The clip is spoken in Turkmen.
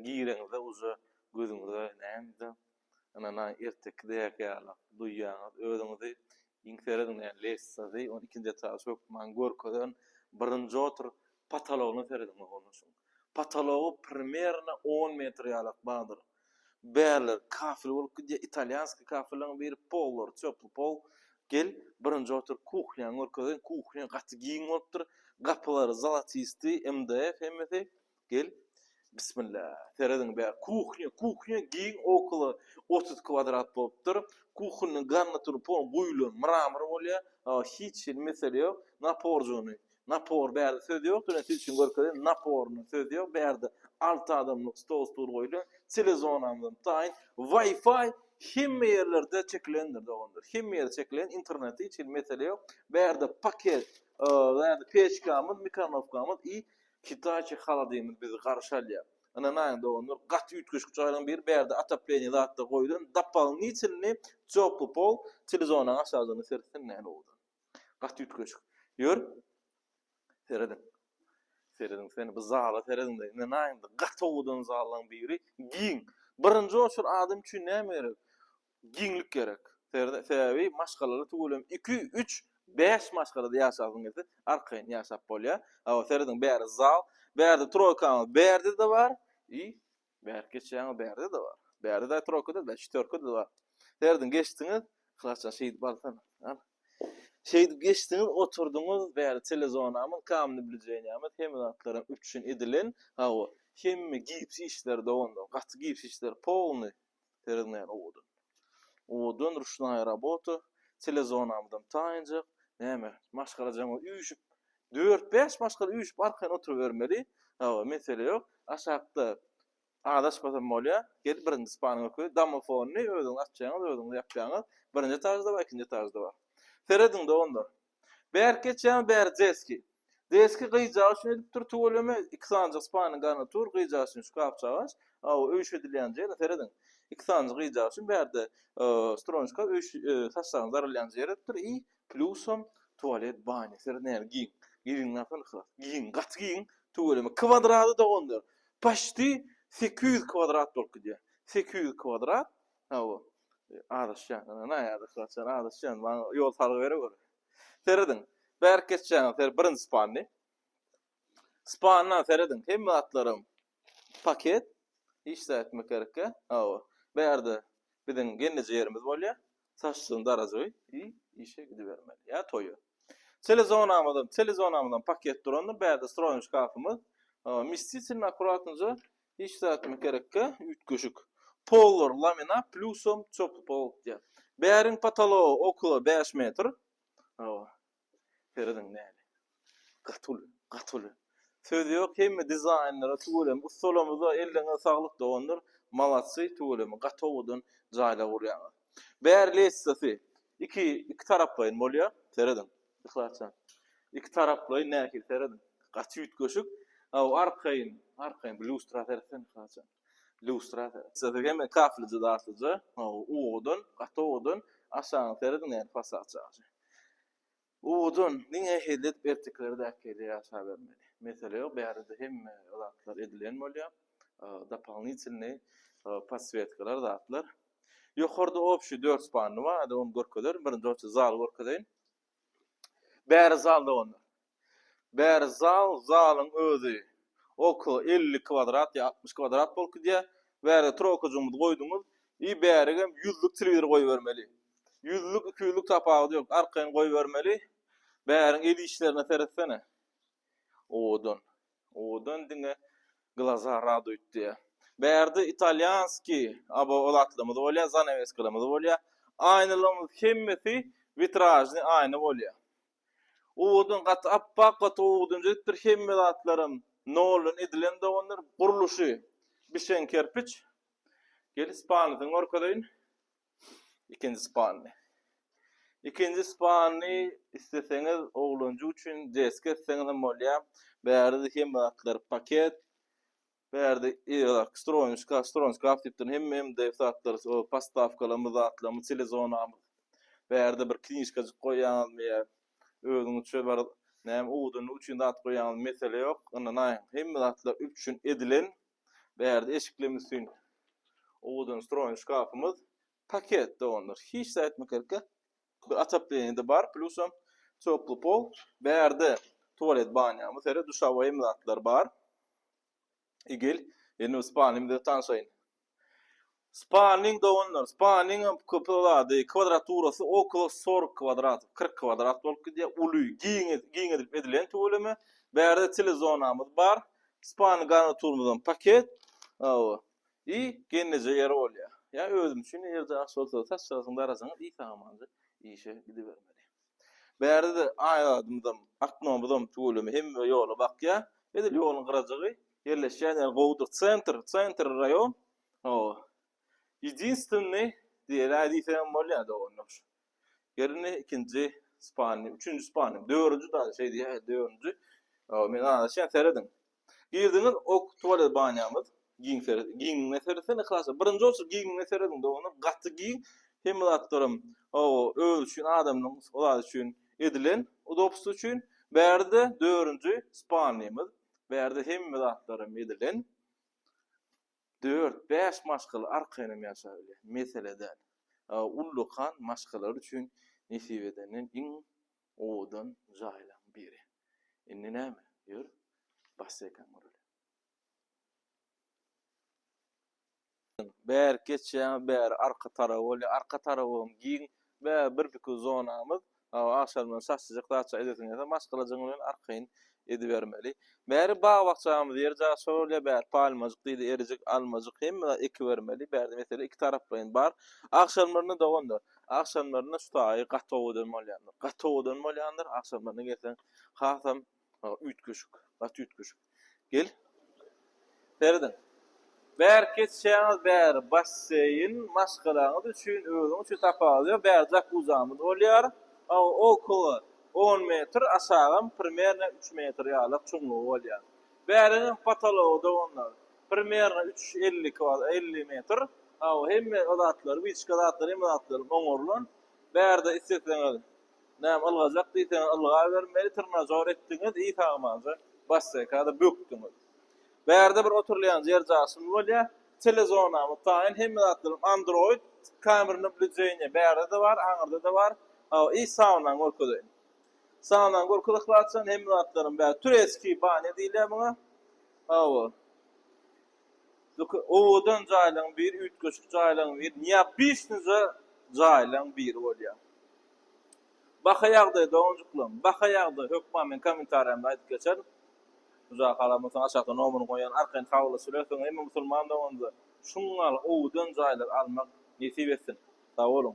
Gireňizde uje gözüňize näme ynana ertekidäki ýaly duýýaňyz özüňizi. Iň serediň näme lestnitsasy, ony ikinji etaž hökman görkezen. Birinji otur potologyna serediň oglanlar şuň. Potology primerno on metr ýalak bardyr. Bärler kafel bolup gidýär, italýanskiý kafelleriň biri, pollar çöpli pol. Gel, birinji otur kuhnýany görkezeýin, kuhnýa gaty giň bolupdyr, gapylary zolotistyý, MDF hemmesi. Gel, bismilla, serediň bär, kuhnýa, kuhnýa giň, okolo 30 kwadrat bolupdyr. Kuhnýanyň garnitury pol guýulan mramor bolýar, hiç hili mesele ýok, naporjygyny Napor bärde söz ýok ýöne siz üçin görkezeýin naporyna söz ýok bärde alty adamlyk stol stul goýulan telezonamyzam taýyn wi-fi hemme ýerlerde çekilendir doganlar hemme ýerde çekilen internete hiç hili mesele ýok bärde paket bärde peçkamyz mikronowkamyz i hitachi holodilnik bizi garşy alýar ynanaýyň doganlar gaty üýtgeşik jaýlaryň biri bärde otopleniýe zatlar goýulan dopolnitelnyý toply pol telezonanyň aşagyna seretseň nähili owadan. Gaty üýtgeşik. Ýör. Serediň. Serediň sen bu zala serediň-de. Ynanaýyň-da, gaty owadan zallaň biri. Giň. Birinji oçur adam üçin näme gerek? Giňlik gerek. Serede, sebäbi maşgalaly tüweleme iki, üç, bäş maşgalada ýaşasyň gelse, arkaýyn ýaşap bolýar. Hawa, serediň, bäri zal, bärde troýkaňyz bärde-de bar. I Bärik geçýäňiz bärde-de bar. Bärde-de troýka-da, bä çetörka-da bar. Serediň, geçdiňiz, Yhlasjan şeýdip alsana. Al. Şeýdip geçdiňiz, oturdyňyz, bäri telezonamyz, kamny blüjenýamyz, hemme zatlaram üpjün edilen. Hawa, hemme gips işleri doganlar, gaty gips işleri polny. Serediň nähili owadan. Owadan ruşnaýa rabota, telezonamyzam taýynjak. Näme, maşgalajaň üýşüp, dört-bäş maşgala üýşüp arkaýyn oturybermeli. Hawa, mesele ýok. Aşakda azaşmasam bolýar. Gel birinji spanyň öküzi, domofonyny özüňiz açýaňyz, özüňiz ýapýaňyz. Birinji etažda bar, ikinji etažda bar. Serediň doganlar. Bärik geçýäňiz, bäri deski. Deski gyjagy üçin edipdir tüweleme, iki sanyjyk spanyň garnitur, gyjagy üçin şkafjagaş, aw öýüş edilýän ýeri serediň. Iki sanyjyk gyjagy üçin bärde stroýny şkaf öýüş saçlaryň daralýan ýeri edipdir i plýusam tualet banýa seret nähili giň. Giňligini alsana yhlas. Giň, gaty giň tüweleme. Kwadrady doganlar paçti 800 kwadrat bolup gidýär. 800 kwadrat. Hawa. Azaşýan. Ynha ýa-da azaşýan. Maňa ýol salgy berewer. Serediň. Bärik geçýäňiz, ser birinji spalny. Spalna serediň. Hemme zatlaram paket. Hiç zat etmek gerekkä. Hawa. Bärde biziň gelneje ýerimiz bolýar. Saçlygyň darajygy i işe gidibermeli. Ýa toýa. Telezonamyzam, telezonamyzam paket durandyr. Bärde stroýny şkafymyz. Hawa, mistisini akkuratnyja hiç zat etmek gerekkä. Üýtgeşik. Pollar laminat plýusam çoply pol diýýär. Bäriň potology okolo 5 metr. Hawa. Serediň näli. Gaty uly, gaty uly. Söz ýok, hemme dizaýnlara tüweleme, ussalarymyza ellerine saglyk doganlar. Malatsy, tüweleme, gaty owadan jaýlar gurýaňyz. Bäri lestnitsasy iki iki taraplaýyn bolýar. Serediň. Yhlasjan. Iki taraplaýyn nähili serediň. Gaty üýtgeşik. Hawa, arkaýyn, arkaýyn bu lýustra seretsen Yhlasjan. Lýustra seret. Size hemme kaflije zatlyja, hawa, owadan, gaty owadan. Aşagyna serediň nähili fasad çagşy. Owadan, diňe hezil edip ertekilerdäki ýaly ýaşabermeli. Mesele ýok, bärde hemme zatlar edilen bolýar. Dopolnitelnyý podswetkalar, zatlar. Ýokarda obşi dört spalny bar, hadi ony görkezerin. Birinji oçe zaly görkezeýin. Bäri zal doganlar. Bäri zal, zalyň özi okolo 50 kwadrat ýa 60 kwadrat bolup gidýär. Bärde trokajygymyzy goýduňyz. I bärigem ýüzlük telewizor goýbermeli. Ýüzlük, iki ýüzlük tapawudy ýok. Arkaýyn goýbermeli. Bäriň el işlerine seretsene. Owadan. Owadan diňe glaza raduýt diýýär. Bärde italýanskiý abo zatlarymyz bolýar, zanaweskalarymyz bolýar. Aýnalarymyz hemmesi witražnyý aýna bolýar. Owadan gaty appak gaty owadan edipdir hemme zatlaram noldan edilen doganlar gurluşy bişen kerpiç. Gel spalnysyny görkezeýin. Ikinji spalny. Ikinji spalny isleseňiz oglanjyk üçin deska etseňizem bolýar. Bärde hemme zatlar paket. Bärde stroýny şkaf, stroýny şkaf diýipdir. Hemme MDF zatlar, postawkalarymyz, zatlarymyz, telezonamyz. Bärde bir knişkajyk goýýaňyzmy ýa özüňizçe bir näme owadanlyk üçin zat goýýaňyz mesele ýok. Ynanaýyň, hemme zatlar üpjün edilen. Bärde eşiklerimiz üçin owadan stroýny şkafymyz. Paket doganlar. Hiç zat aýtmak gerekýä. Bir otopleniýe-de bar, plusam toply pol. Bärde tualet banýamyz, seret duşawoý hemme zatlar bar. Igil, indi spalnymyzy tanşaýyn. Spalnyň doganlar, spalnyň köp zady, kwadraturasy okolo 40 kwadrat, 40 kwadrat bolup gidýär. Uly, giň, giňedilip edilen tüweleme. Bärde telezonamyz bar. Spalny garniturymyzam paket. Hawa. I gelneje ýeri bolýar. Ýa özüm üçin ýer jaýy bolsa saçlaryň darajaňyz i sagamanja işe gidibermeli. Bärde-de aýadymyzam, oknomyzam tüweleme hemme ýola bakýar. Edil ýoluň gyrajygy ýerleşýän ýeri gowudyr. Sentr, sentr raýon. Hawa. Ýedinstwennyý diýeli diýsegem bolýar doganlar. Gelin ikinji spalny, üçünji spalny, dördünji dagy şeý diýýär, dördünji. Hawa, men azaşýan serediň. Girdiňiz ok tualet banýamyz giň seret giňligine seretsene yhlasly birinji bolsa giňligine serediň doganlar gaty giň hemme zatlaram hawa özi üçin adamyň o zady üçin edilen udobstwo üçin bärde dördünji spalnymyz bärde hemme zatlaram edilen dört bäş maşgala arkaýynam ýaşabilýär mesele däl ullakan maşgalalar üçin nesip edenden iň Owadan jaýlaň biri. Indi näme? Ýör, basseýkan göreli. Bärik geçýäňiz, bäri arka taraby bolýar. Arka tarabam giň. Bäri bir pikir zonamyz. Agşamdan şaşyjak zatça edesiň gelse, maşgalajygyň bilen arkaýyn edibermeli. Bäri bag-bakjamyz ýer jaşa bolýar. Bäri palmajyk diýdi, erijik, almajyk hemme zat ekibermeli. Bärde mesele ikitaraplaýyn bar. Agşamlaryna doganlar, Agşamlaryna şu taýy gaty owadan bolýandyr. Gaty owadan bolýandyr. Agşamlaryna gelseň hasam üýtgeşik. Gaty üýtgeşik. Gel. Serediň. Bärik geçýäňiz, bäri basseýn, maşgalaňyz üçin, özüňiz üçin tapawudy ýok. Bäri jakuzamyz bolýar. Okolo on metr, aşagam primerno üç metr ýalak çuňlugy bolýar. Bäriňem potology doganlar. Primerno üç 50 50 metr. Hawa, hemme o zatlary, wiçka zatlary, hemme zatlary oňarylan. Bärde isleseňiz, näme ylgajak diýseňiz ylgabermeli, trnažor etdiňiz, i sagmanja basseýkada bökdüňiz. Bärde bir oturylýan ýer jaşymyz bolýar. Telezonamyz taýyn, hemme zatlarym Android, kamera nablýudeniýa bärde-de bar, aňyrda-da bar. Hawa, i saunany görkezeýin. Saunany görkez Yhlasjan, hemme zatlarym bärde. Tureskiý banýa diýilýär muňa. Hawa. Owadan jaýlaryň biri, üýtgeşik jaýlaryň biri, neobişnyja jaýlaryň biri bolýar. Baha ýagdaýy doganjyklarym, baha ýagdaýy hökman men kommentariýamda aýdyp geçerin. Bu jaýy halan bolsaň aşakda nomerini goýan arkaýyn habarlaşyp bilersiň. Hemme musulman doganymyza şuň ýaly owadan jaýlary almak nesip etsin. Sag boluň.